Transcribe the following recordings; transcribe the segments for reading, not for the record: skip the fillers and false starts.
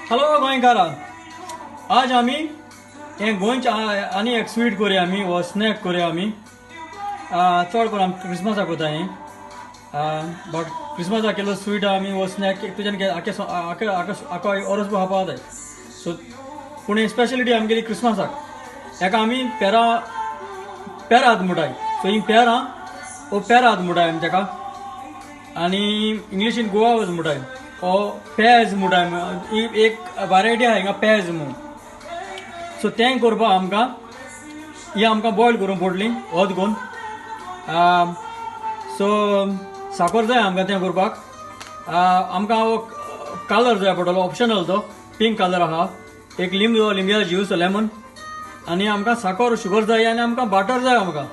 Hello गोंयकारा, आज आमी हें गोंयच्या आनी एक स्वीट करूया आमी हो स्नॅक करूया आमी. चड करून आमी क्रिसमसाक कोता हें, बट क्रिसमसाक केलो स्वीट आमी हो स्नॅक तुज्यान आखे आखे आखो ओरस खावपाक जाय. सो पूण स्पेशलिटी आमगेली क्रिसमसाक हेका आमी पेरां पेरात म्हणटाय. सो ही पेरां हो पेरात म्हणटाय आमी तेका, आनी इंग्लिशीन गोवाज म्हणटाय ओ पेज म्हणटाय. ही एक वरायटी आहा हिंगा पेज म्हूण. सो तें करपाक आमकां ही आमकां बॉयल करूंक पडली वत करून. सो साकर जाय आमकां तें करपाक. आमकां हो कलर जाय पडटलो, ऑप्शनल तो पिंक कलर आहा, एक लिंबो लिंब्या ज्यूस लेमन, आनी आमकां साकर शुगर जाय, आनी आमकां बटर जाय आमकां.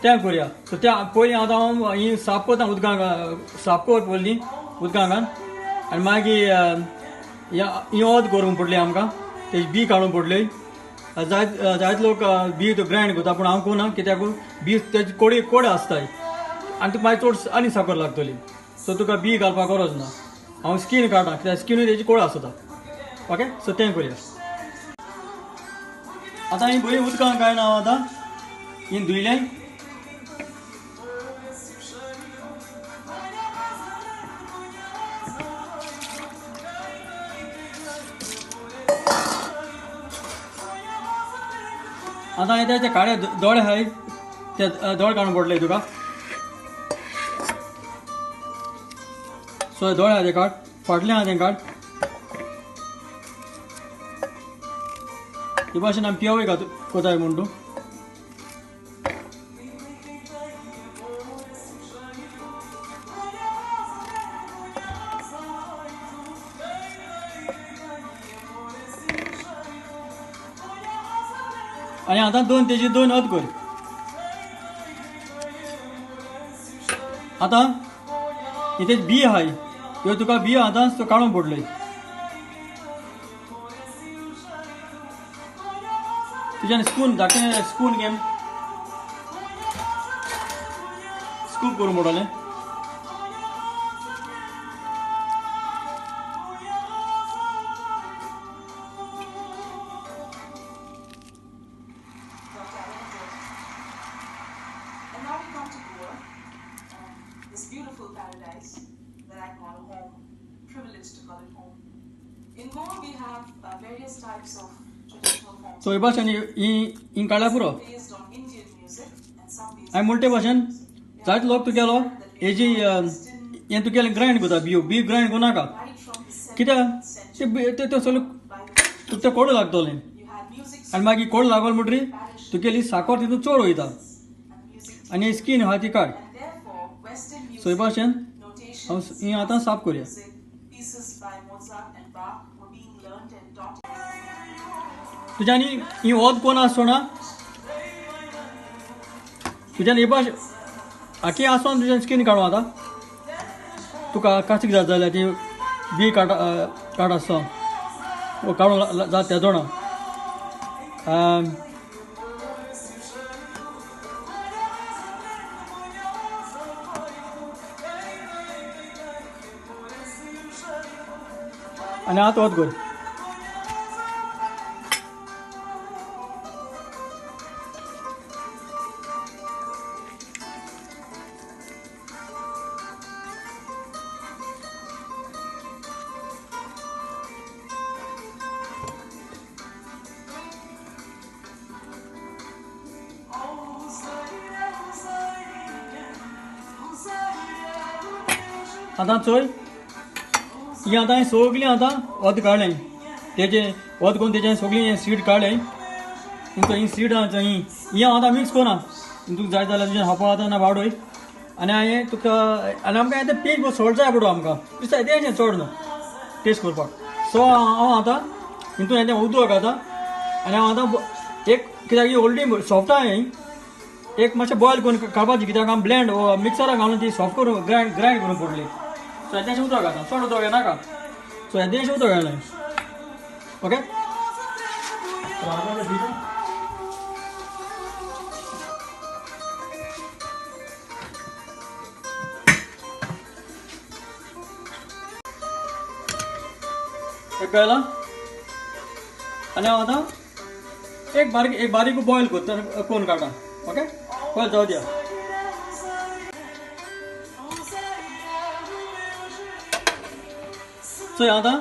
तें करुया. सो त्या पयलीं आतां हांव ही साफ करता उदकां, साफ कर पयलीं उदकां घाल, आनी मागीर ही वत करूंक पडली आमकां, तेजी बी काडूंक पडली. जायत जायत लोक बी तो ग्रायंड करता, पूण हांव कोना कित्याक बी तेजी कोडी कोड आसताय आनी तुका मागीर चड आनी साकर लागतली. सो तुका बी घालपाक गरज ना, हांव स्कीन काडटा कित्याक स्किनूय तेजी कोड आसता. ओके, सो तें करुया. आतां ही बरी उदकां काय ना, हांव आतां ही धुयलें. आतां हे ते काळे दोळे आहाय ते दोळे काडून पडले तुका. सो दोळे आहा ते काड, फाटले आहा तें काड. हे भाशेन आमी पियोवय कोताय म्हूण तूं. आनी आतां दोन तेजी दोन अद कर. आतां ही बी आहाय ह्यो तुका बी आतां त्यो काडूंक पडल्यो. तुज्यान स्पून धाकटें स्पून घेवन स्कूप करूंक पडटलें. And now we come to Goa, this beautiful paradise that I call home, privileged to call it home. In Goa we have various types of traditional forms. So हे भाशेन ही काडल्या पुरो. Based on Indian music and some based हांवें म्हणटे भाशेन जायते लोक तुगेलो हेजी हें तुगेलें ग्रायंड करता, बियो बी ग्रायंड करूं नाका कित्याक ते सगळें तुका तें कोडू लागतलें, आनी मागीर कोड लागल म्हणटरी तुगेली साकर तितून चड वयता आनी स्कीन आहा ती काड. सो हे भाशेन हांव ही आतां साफ करुया. तुज्यान ही वत कोण आसना तुज्यान हे भाशेन आखी आसोन तुज्यान स्कीन काडूं. आतां तुका काचीक जात जाल्यार ती बी काड काड आसता काडूंक जाता तें जाणा. आनी आतां वत कर. आतां चोय ही आतां सगळीं आतां वत काडलें, तेजें वत करून तेजें सगळीं सीड काडलें. ही सीड आहा ही ही हांव आतां मिक्स कोना, तुका जाय जाल्यार तुजें खावपाक आतां ना वाडय. आनी हांवें तुका आनी आमकां आतां पेज सोल्ट जाय पडो आमकां दिसता तें चड न्हू टेस्ट करपाक. सो हांव आतां हितून हें उदक आतां आनी हांव आतां एक कित्याक ही ऑलरेडी सॉफ्ट आहा ही एक मातशें बॉयल करून काडपाची कित्याक आमी ब्लँड मिक्सराक घालून ती सॉफ्ट करून ग्रायंड ग्रायंड करूंक पडली. सो येदेंशें उदक घालता, चड उदक येनाका. सो येदेंशें उदक घालें. ओके, एक घायला आनी हांव आतां एक बारीक बॉयल करता करून काडटा. ओके, बॉयल जावं दिया. चोय आतां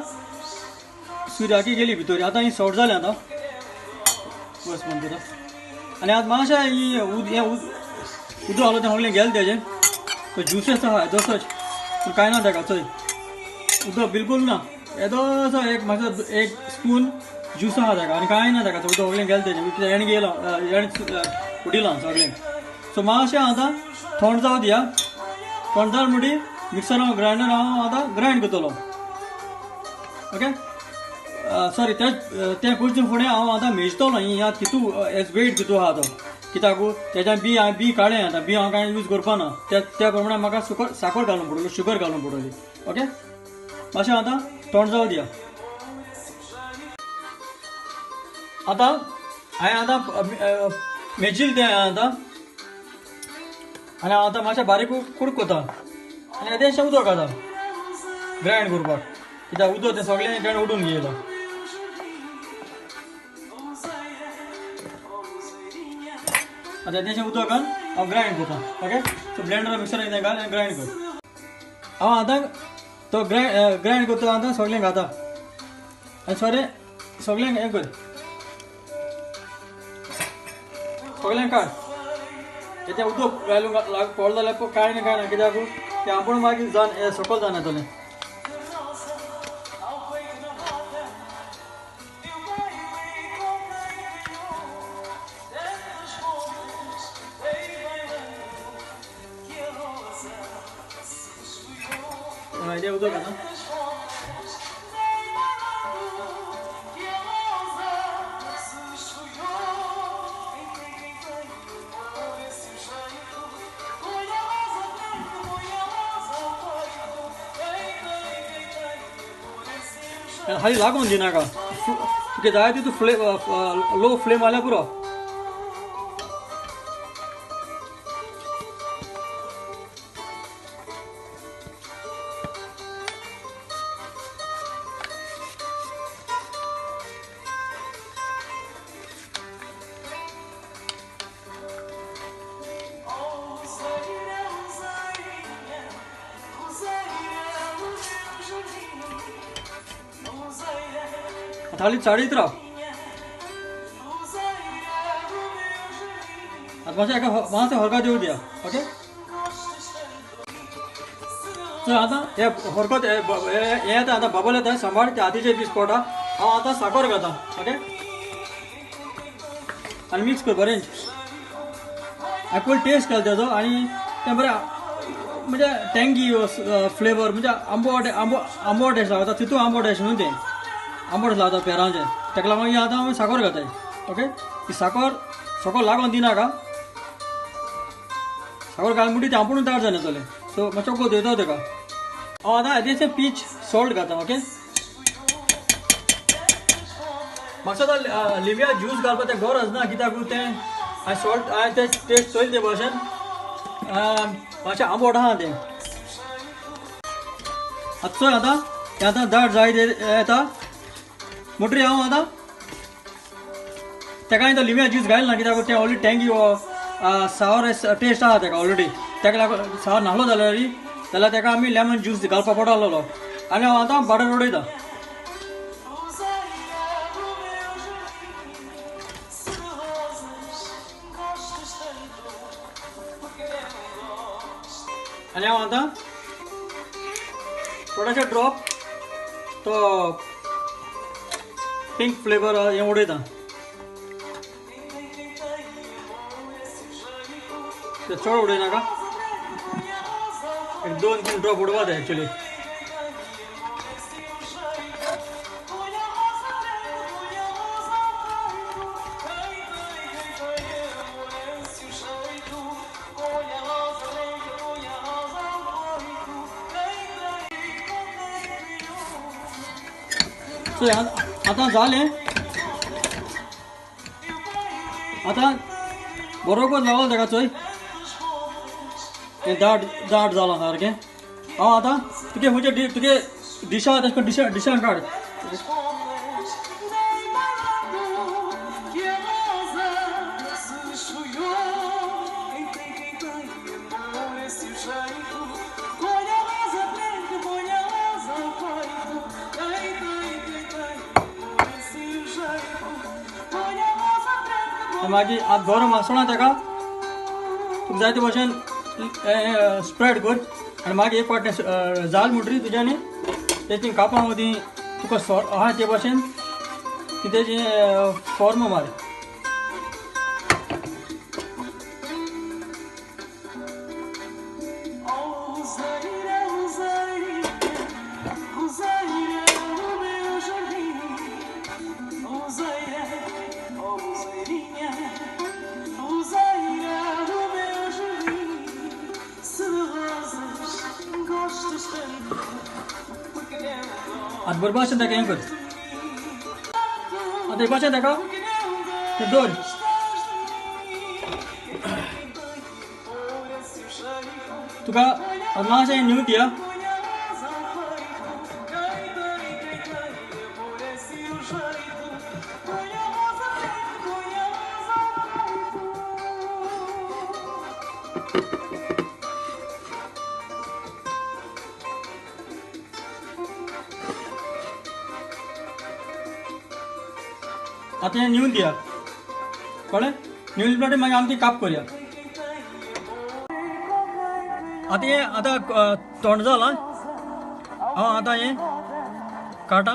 सुर्याकी गेली भितर, आतां ही सॉफ्ट जालें आतां बस बंद करता. आनी आतां मातशें ही उदक घालो तें सगळें गेलें तेजें, तो ज्युसेस आहा येदोसोच पूण कांय ना तेका. चोय उदक बिलकूल ना, येदोसो एक मातसो एक स्पून ज्यूस आहा तेका आनी कांय ना तेका. उदक सगळें गेलें तेजें, कितें एण गेलां एण उडिलां सगळें. सो मातशें आतां थंड जावं दिया. थंड जालें म्हणटी मिक्सर हांव ग्रायंडर हांव आतां ग्रायंड करतलो. ओके, सॉरी तें करचे फुडें हांव आतां मेजतलो ही आतां कितू एज वेट कितू आहा तो, कित्याक तेज्या बी हांवें बी काडलें आतां, बी हांव कांय यूज करपा ना. त्या प्रमाणे म्हाका साकर घालूंक पडटलो, शुगर घालूंक पडटली. ओके, मातशें आतां थंड जावं दिया. आतां हांवें आतां मेजिल तें आतां आनी हांव आतां मातशें बारीक कुडको करता आनी येदेशें उदक आतां ग्रायंड करपाक, कित्याक उदक तें सगळें ग्रायंड उडून गेलां. आतां येदेशें उदक हांव ग्रायंड करता. ओके, सो ब्लेंडर मिक्सर कितें घाल आनी ग्रायंड कर. हांव आतां तो ग्रायंड करता, आतां सगळें घाता आनी सगळें सगळें हें कर, सगळें काड. तें उदक घालूंक पडलो जाल्यार कांय ना कांय ना, कित्याक तें आपूण मागीर जावन सकयल जावन येतलें. हेजें उदक आतां हाली लागून दिनाका, तुका जाय तितू फ्लेम लो फ्लेम आल्यार पुरो. थाली चाळीत राव. आतां मातशें एका मातशें हरकत येवं दिया. ओके, चल आतां हे हरकत हें येता आतां बबल येता सांबाळ ते हातीचेर पीस पडटा. हांव आतां साकर घाता. ओके, आनी मिक्स कर बरें. हांवें पयलीं टेस्ट केलो तेजो आनी तें बरें म्हणजे टँगी फ्लेवर, म्हणजे आंबट आंबो टेस्ट लागता, तितू आंबो टेस्ट न्हू तें, आंबट लावता पेरांचें. ताका लागून ही आतां हांव साकर घाताय. ओके, ही साकर सकयल लागून दिनाका, साकर घाल म्हणटी तें आपूण तयार जालें जालें. सो मातसो गोद येता तेका. हांव आतां येदेशें पीच सॉल्ट घाता. ओके, म्हाका आतां लिंब्या ज्यूस घालपाक तें गरज ना, कित्याक तें हांवें सॉल्ट हांवें तें टेस्ट चोयलें ते भाशेन मातशें आंबट आहा तें. आतां चोय आतां तें आतां दाट जायत येता मोटरी. हांव आतां तेका तो लिंब्या ज्यूस घायल ना, कित्याक तें ऑलरेडी टँगी सावर टेस्ट आहा तेका ऑलरेडी. तेका लागून सावर नासलो जाल्यार जाल्यार तेका आमी लेमन ज्यूस घालपाक पडटलो. आनी हांव आतां बटर उडयता. आनी हांव आतां थोडेशे ड्रॉप तो पिंक फ्लेवर हें उडयता. ते चड उडयनाका, एक 2-3 ड्रॉप उडोवपा जाय एक्चुअली. सो आतां जालें, आतां बरोबर लागलो तेका. चोय हें दाट दाट जालां सारकें. हांव आतां तुगे खंयचे तुगे डिशा तशें करून डिशा डिशान काड. मागीर आतां गरम आसना ताका तुका जाय ते भशेन स्प्रेड कर आनी मागीर एक फावट जाल म्हणटरी तुज्यानी तेची कापां मदीं तुका आहा ते भशेन ती तेजी फॉर्म मार. आतां बरोबर भाशेन ताका हें कर. आतां एक भाशेन ताका तें दवर. तुका मातशें न्यू दिया. आतां हें न्यून दिया कळ्ळें. न्यून दिल्या मागीर आमी ती काप करया. आतां हें आतां तोंड जालां हांव आतां हें काटा.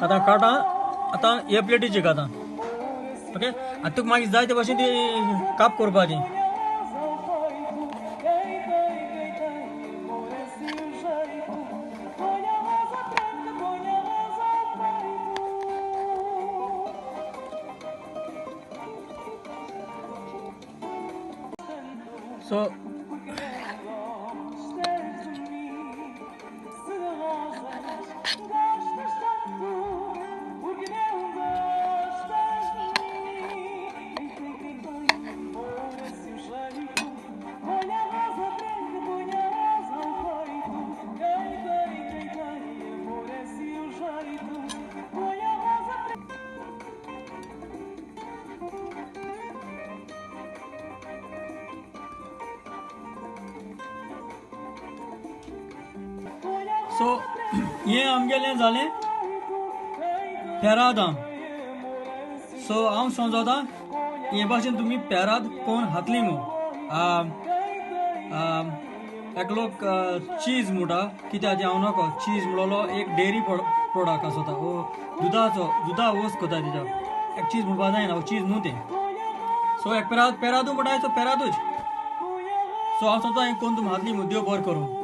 आतां काटा आतां हे प्लेटीची आतां ओके. आतां तुका मागीर जाय ते भशेन ती काप करपाची. सो सो हें आमगेलें जालें पेरादाम. सो हांव समजता हे भाशेन तुमी पेराद कोण हातली मू. एक लोक चीज म्हणटा कित्याक हांव नको चीज म्हणलो एक डेरी प्रोडक्ट आसता वो दुदाचो दुदा वस करता तेच्या एक चीज म्हणपा जायना चीज न्हू तें. सो एक पेराद पेरादू म्हणटा सो पेरादूच. सो हांव समजता हें कोण तुमी हातली मू देव बरें करूं.